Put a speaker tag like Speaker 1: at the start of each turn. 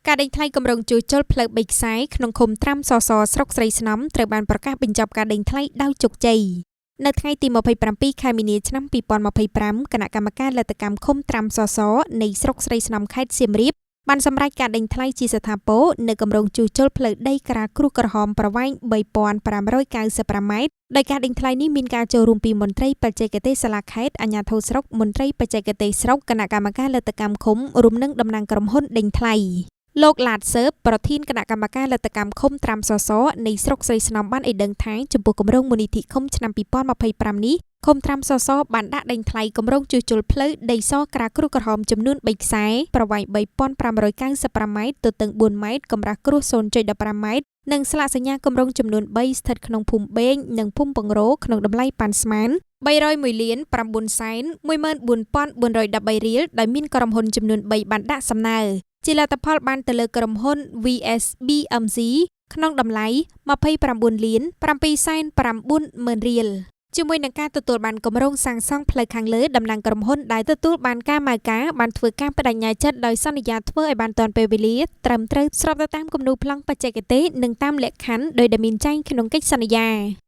Speaker 1: ការដេញថ្លៃគម្រោងជួសជុលផ្លូវ3ខ្សែក្នុងឃុំត្រាំសសស្រុកស្រីស្នំត្រូវបានប្រកាសបញ្ចប់ការដេញថ្លៃដោយជោគជ័យនៅថ្ងៃទី27ខែមីនាឆ្នាំ2025គណៈកម្មការលទ្ធកម្មឃុំត្រាំសសនៃស្រុកស្រីស្នំខេត្តសៀមរាបបានសម្រេចការដេញថ្លៃជាស្ថាពរនៅគម្រោងជួសជុលផ្លូវដីក្រាលគ្រួសក្រហមប្រវែង3595ម៉ែត្រដោយការដេញថ្លៃនេះមានការចូលរួមពីមន្ត្រីបច្ចេកទេសសាលាខេត្តអាជ្ញាធរស្រុកមន្ត្រីបច្ចេកទេសស្រុកគណៈកម្មការលទ្ធកម្មឃុំរួមនឹងតំណាងក្រុមហ៊ុនដេញថ្លៃលោកឡាតសើបប្រធានគណៈកម្មការលទ្ធកម្មឃុំត្រាំសសនៃស្រុកស្រីស្នំបានឲ្យដឹងថាចំពោះគម្រោងមូលនិធិឃុំឆ្នាំ2025នេះឃុំត្រាំសសបានដាក់ដេញថ្លៃគម្រោងជួសជុលផ្លូវដីសក្រាលគ្រួសក្រហមចំនួន3ខ្សែប្រវែង3595ម៉ែត្រទទឹង4ម៉ែត្រកម្រាស់គ្រួស0.15ម៉ែត្រនិងស្លាកសញ្ញាគម្រោងចំនួន3ស្ថិតក្នុងភូមិបេងនិងភូមិពង្រោក្នុងតម្លៃប៉ាន់ស្មាន301លាន9សែន14413រៀលដោយមានក្រុមហ៊ុនចំនួន3បានដាក់សំណើជាលទ្ធផលបានទៅលើក្រុមហ៊ុន VSBMC ក្នុងតម្លៃ29លាន7សែន9ម៉ឺនរៀលជាមួយនឹងការទទួលបានគម្រោងសាងសង់ផ្លូវខាងលើតំណាងក្រុមហ៊ុនដែលទទួលបានការម៉ៅការបានធ្វើការបដិញ្ញាចិត្តដោយសន្យាធ្វើឲ្យបានទាន់ពេលវេលាត្រឹមត្រូវស្របទៅតាមគំនូរប្លង់បច្ចេកទេសនិងតាមលក្ខខណ្ឌដោយដែលមានចែងក្នុងកិច្ចសន្យា។